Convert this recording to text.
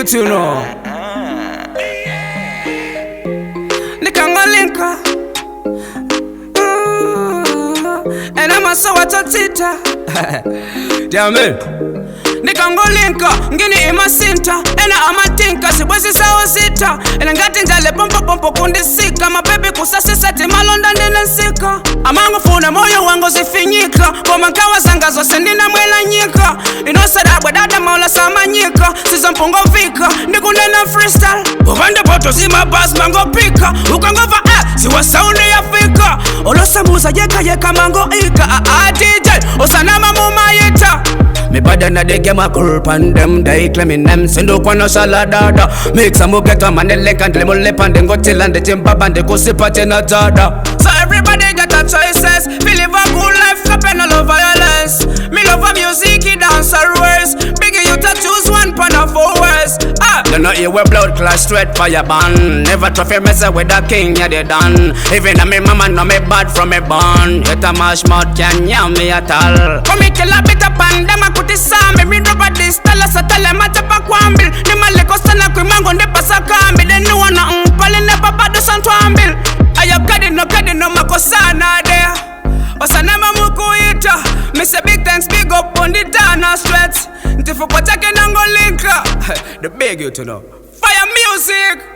youth, you know. Nikangolinka. And I'm a so watotita. Damn it. Nikangolinka ngini imasinta ena amatinka sibwezi sawo sita ena ngati njale pompopompo kundisika mapepi kusasisa timalonda ndinensika amangufuna moyo wangu zifinyika koma nkawa zanga zose ndinamwela nyika inosadabwa dada maula samanyika sizampungovika ndikunena freestyle upande poto zimabas mangopika ukangova ziwa saundi yafika olosambuza yekayeka mangoika DJ osanama mumayita. Me bad na they get my group and them they claiming them sendo kwa saladada. Make some get a man the and lemon lip and then go till and the timba and they go sip at in a dada. So everybody got a choices. Me live a good life, cup and all of violence. Me love a music, he dance or worse. Biggie you to choose one pan of 4 words. Ah, you know you were blood clash straight fire ban. Never trophy mess with the king, yeah they done. Even a me mama know me bad from me born. Yet a mash mouth can yam me at all. Come me kill a bit of pan, them a kutisame. Me drop a this, tell us a tell them a tapa kwambil. Ni maleko sana kwimango ndepasa kambi. They know na mpale ne papa do santwambil. Ayo kadi no makosana there. Osanama mukuita. Me say big thanks, big up on the Dana Street. Ntifukwa chake nangolinka. The big you to know. Fire music.